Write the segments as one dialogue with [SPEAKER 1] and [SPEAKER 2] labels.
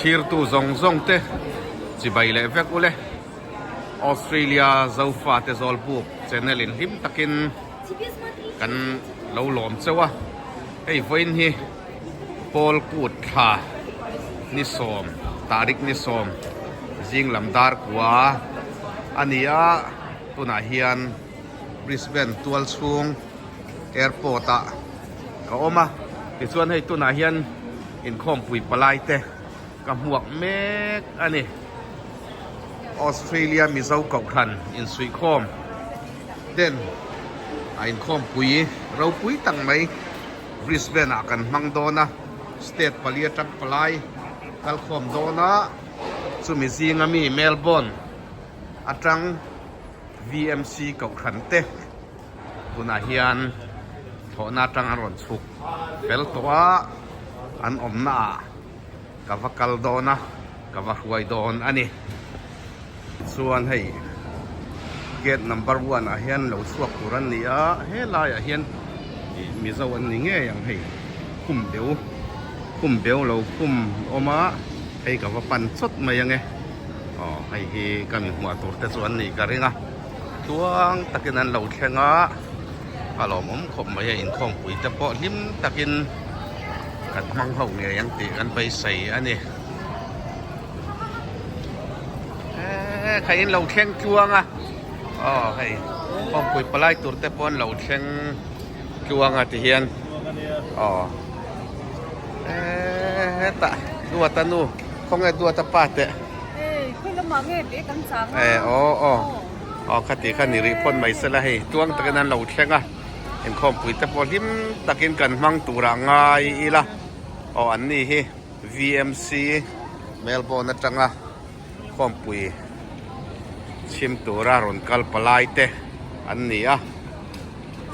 [SPEAKER 1] Thirtu zawng zawng te chibai leh vek ule. Australia Zofate Zawlbuk channel in hlim takin kan lo lawm chauh a. Hei vawiin hi Pawl kut thla ni sawm, tarik ni sawm zing lam dar kua a ni a. Tunah hian Brisbane tual chhung airport ah ka awm a. Tichuan hei tunah hian inkhawmpui palai te ka hmuak mek a ni. Australia Mizo Kohhran insuihkhawm ten a inkhawmpui ropui tak mai Brisbane ah kan hmang dawn a, state pali atang palai kalkhawm dawn a, chumi zinga mi Melbourne atang VMC Kohhran te tunah hian thlawhna atang an rawn chhuk fel tawh a, an awmna ah ka va kal dawn a, ka va hruai dawn a ni. Chuan hei gate number one ah hian lo chhuak tur an ni a, helaiah hian ih Mizo an ni ngei ang hei khum beu khum beu lo khum awm a, hei ka va pan chawt mai ang e. Aw hei hi ka mi hmuah tur te chu an nih ka ring a, tluang takin an lo thleng a, a lawmawm khawp mai a inkhawmpui te pawh hlim takin kan hmang ho ngei ang tih kan beisei a ni. Eee kha in lo thleng tluang a, aw hei khawmpui palai tur te pawh an lo thleng tluang a ti hian aw eee hetah duata nu. Khawnge duat a pa teh.
[SPEAKER 2] Ei, khawi lamah nge bag an chang a?
[SPEAKER 1] Eh, aw, aw. Aw, khati kha ni rih phawt mai sela hei. Tuang takin an lo thleng a. Inkhawmpui te pawh hlim takin kan hmang turah ngai ila. Aw, an ni hi VMC Melbourne atanga khawmpui chhim tura rawn kal palai te an ni a.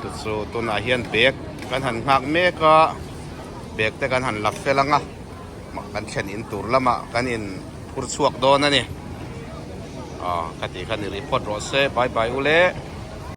[SPEAKER 1] Chu chu tunah hian bag kan han nghak mek a, bag te kan han la fel ang a. Kan thlen in tur lamah kan in phur chhuak dawn a ni. Aw ka tih kha ni rih phawt rawh se bye bye u le.